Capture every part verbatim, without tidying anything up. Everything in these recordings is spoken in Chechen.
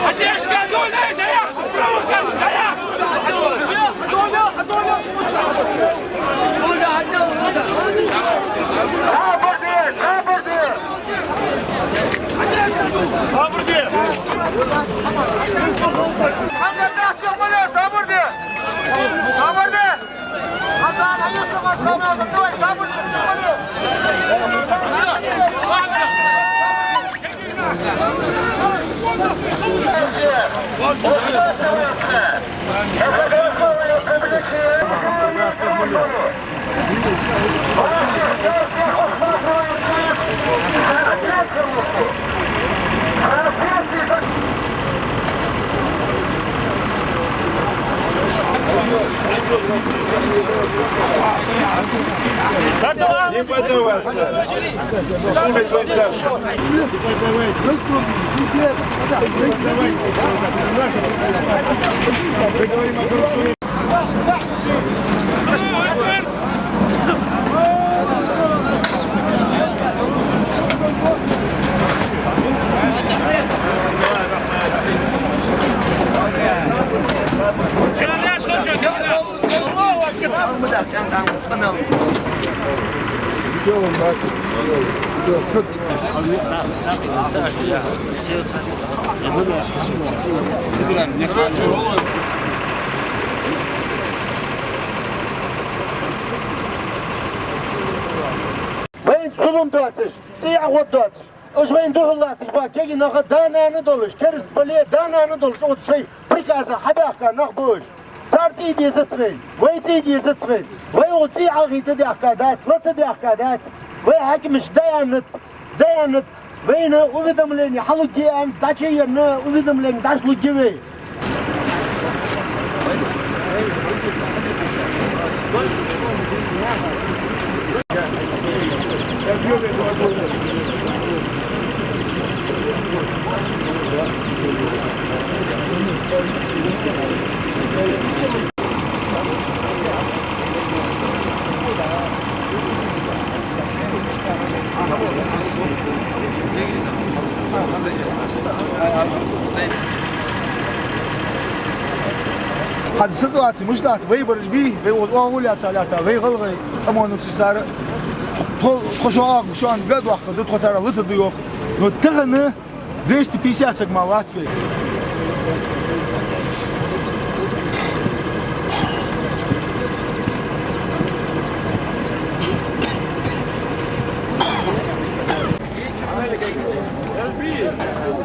Поддержка, Доля, Доля! Не поддаваться. Слушай, товарищ старший. Вайн зулам доацаш, цӀий агӀор доацаш, уж вайна духьал латташ ба кегий нах, да-нана долаш, кераста бале, да-нана долаш, оцу шоай приказах хьабаьхка нах ба уж. Цар цӀий дезац вайна, вай цӀий дезац вайна. Вай оцу цӀий ӀалгӀита даьхка дац, лата даьхка дац. Вай хьаькамаша даьннад, даьннад. Вайна уведомление хьалургья аьнна, дӀачуенна уведомление дӀалургья вай. Хьан ситуаци муш дац, вай бараш бий, вай оцу оагӀув лаьца лаьтта, вай гӀалгӀай къаманца цара тхо, тхо шо оагӀув шоана ган дохка ду, тхо цара лата ду йоах. Но тахан двести пятьдесят саг ма вац вай.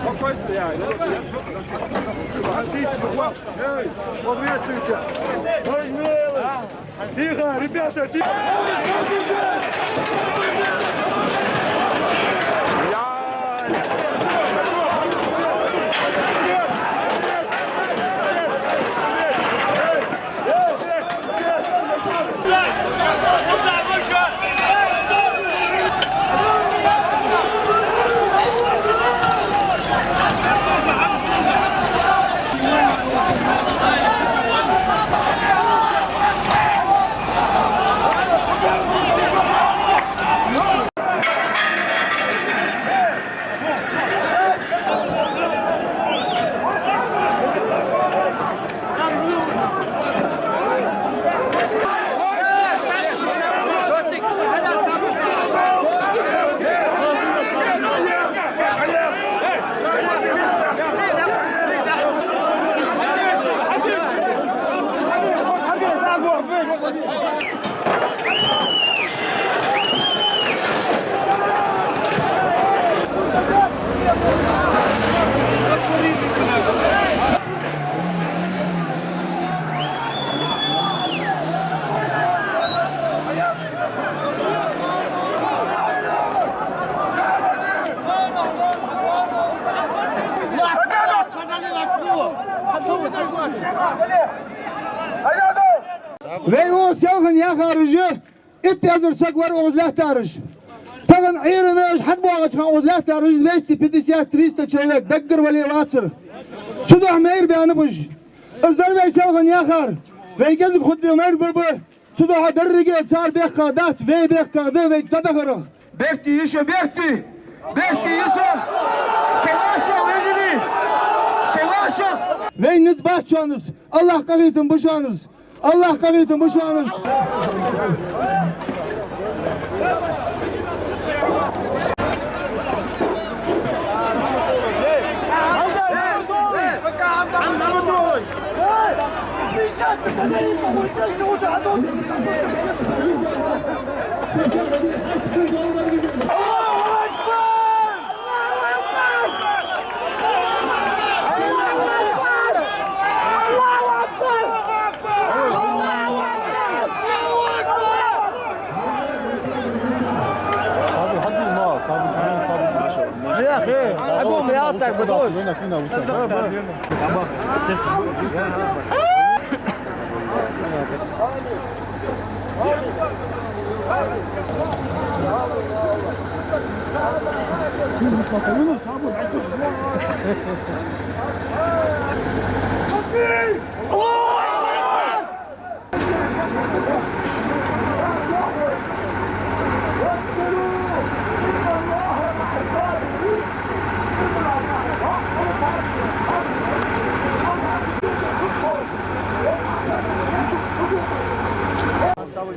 Спокойствие. Эй, приветствуйте. Тихо, ребята, тихо. Вай оцу селхана яхараш, итт эзар саг вар оцу лаьттараш. Тахан Ӏуйранна аша хьатӀабоагӀача хана оцу лаьттараш двести пятьдесят, триста человек даггара вале вацар. Цудухьа майра баьннаб уж. Из дар вай селхана яхар. Вай кӀезига хӀуттаде майра ба ба. Цудухьа дерриге цар бехк баьхкад, вай бехк баьхкад, вай дӀадахарах. Бехке йиша, бехке! Бехке йиша! Со ваша, вежарий! Со ваша! Вай низ бац шоана из, Аллахӏ къахетам ба шоана из! Аллахӏ къахетам ба шоана из!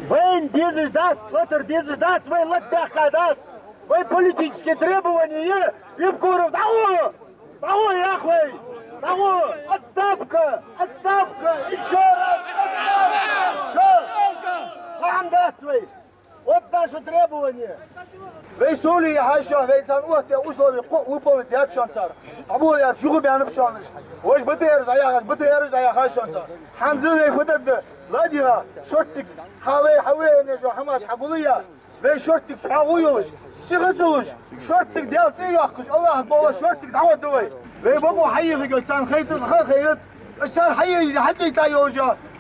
Вайна дезаш дац, латар дезаш дац, вай латта бехк бац. Вай политические требования, Евкуров, дӀагӀо! ДӀагӀо, яхаш вай! ДӀагӀо! Отставка! Отставка! Ещё раз отставка! Всё! Хьам дац вай! Вот наши требования! Вай сули яхаш шоана, вай царна оттадаь условия кхоъ выполнить даьд шоана цар. Къабул яьча юха баьннаб шоана уж. Вож БТР-аш дӀаяхаш, БТР-аш дӀаяхаш шоана цар. ХӀанз вай фу дергда? Ладийгӏа, шорттига, хьа вай, хьа вай, хьа вай, хьа вай, хьа вай, хьа вай, Вай шорттига цхьа гӀо йолаш, сиха ца луш, шорттига Даьла цӀи йоаккхаш, Аллахӏа боккъала шорттига дӀаоттаду вай. Вай бокъо хьаехаргйолча царна хайтар, ха хайтад, уж цар хьае-, хьадайтар йолаш,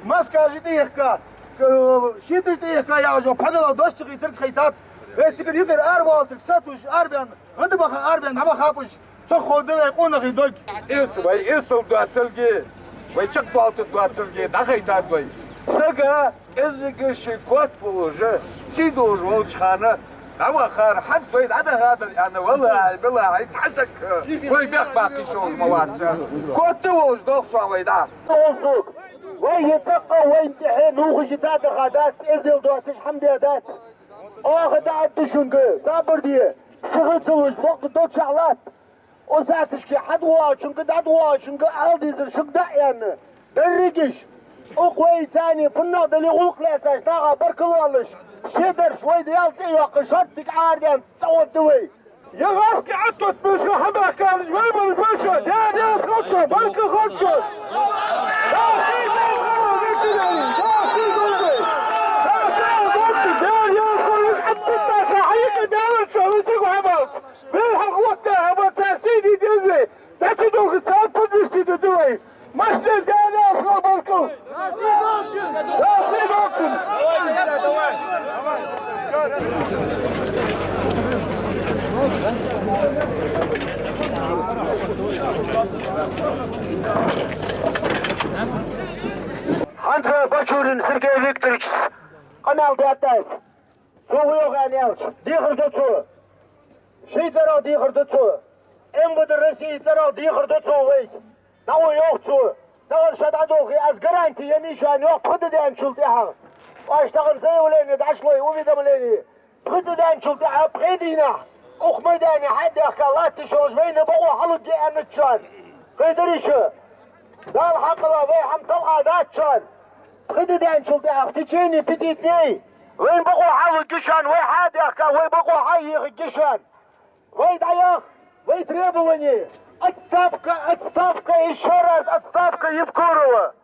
маскаш тӀехьа, э, щиташ тӀехьа яхаш, пхьадала дош ца хийтарг хайтад. Вай цигара юкъера аравалийтарг сатувс, арабаьнна, гӀадбаха, арабаьнна дӀабахаб уж. Ца ховргда вай къонахий дог. Из вай ирсал доацилга, вай чакхдоалийтаргдоацилга дӀахайтад вай. Сага кӀезига ший кот болаш, сий долаш волча хана дӀавахар, хӀанз вай дӀадахадар аьнна, валлахӀи, биллахӀи, цхьа саг вай бехк баккхаш волаш ма вац. Котта волаш доах сона вай дӀа. Вай е цӀаккха вайна тӀехьа нувхаш йита даха дац, эздел доацаш хӀама де дац. Оаха дӀаоттаду шуга, сабар де, сиха ца луш, боккха долчча латт. Оцу саташка хьадвоагӀачунга, дӀадвоагӀачунга ала дезар шуга дӀа а аьнна, дерригаш, укх вай царна фуннагӀа дале гӀулакх лаьцача наха баркал оалаш, шедарш вай Даьла цӀи йоаккхаш, шорттига Ӏарадаьнна цӀа гӀоргда вай. Я гӀаскхи Ӏаттот бешха хьабаьхкалаш, вай бала беша, Даьла Даьла хилда шо, баркал хилда шо. Даьла Даьла хилда шо, вай цига хьабалц. Вай хьалха вахта хӀама цар сий дийдеза вай. Даци долга цар подвести ду вай. Массане Даьла Даьла хилда баркал. Даци долчун. ХӀанз Бачурин Сергей Викторовича къамаьл даьд аз. Цо вуйоху аьнна аьлча, дехар до цо. Ший цӀерагӀа дехар до цо. МВД России цӀерагӀа дехар до цо вайга. ДӀагӀо йоах цо. Тахана ша дӀадолхе, аз гаранти я, Миша, аьнна йоах, пхи де даьнначул тӀехьагӀа. Оаш тахана заявление дӀашлой, уведомление. Пхи де даьнначул тӀехьагӀа пхи дийнахьа укх майдане хьадаьхка латташ йолаш вайна бокъо хьалургья аьннад шоана. Кхетарий шу? Дала хьакъала вай хӀама талхьа дац шоана. Пхи де даьнначул тӀехьагӀа в течение пяти дней вайна бокъо хьалургья шоана, вай хьадаьхка, вай бокъо хьаехаргья шоана. Вай дӀаях, вай требование: отставка, отставка, ещё раз отставка Евкурова.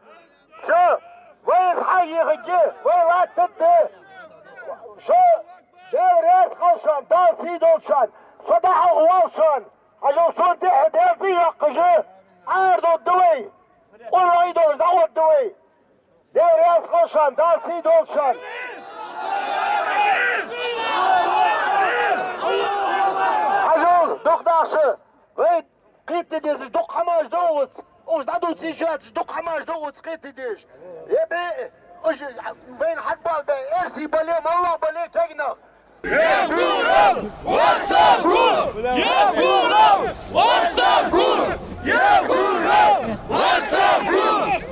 Всё, вай иза хьаехаргья, вай латтаргда. Шо, Даьла раьза хилва шоана, Дала сий долда шоана, со дӀахьалхавоал шоана. Хьажал, сона тӀехьа Даьла цӀи йоаккхаш, Ӏарадоаргда вай. Къонахий долаш дӀагӀоргда вай. Даьла раьза хилва шоана, Дала сий долда шоана. Хьажал, дукха даха шу, вай кхетаде дезаш дукха хӀамаш да оцу, уж дӀадувца йиш йоацаш дукха хӀамаш да оцу кхетаде дезаш. Я бе, Ож вайн хьатӀабоалабе эрсий бале, моллагӀа бале кегийрах. Евкуров! Отставку! Евкуров! Отставку! Евкуров! Отставку!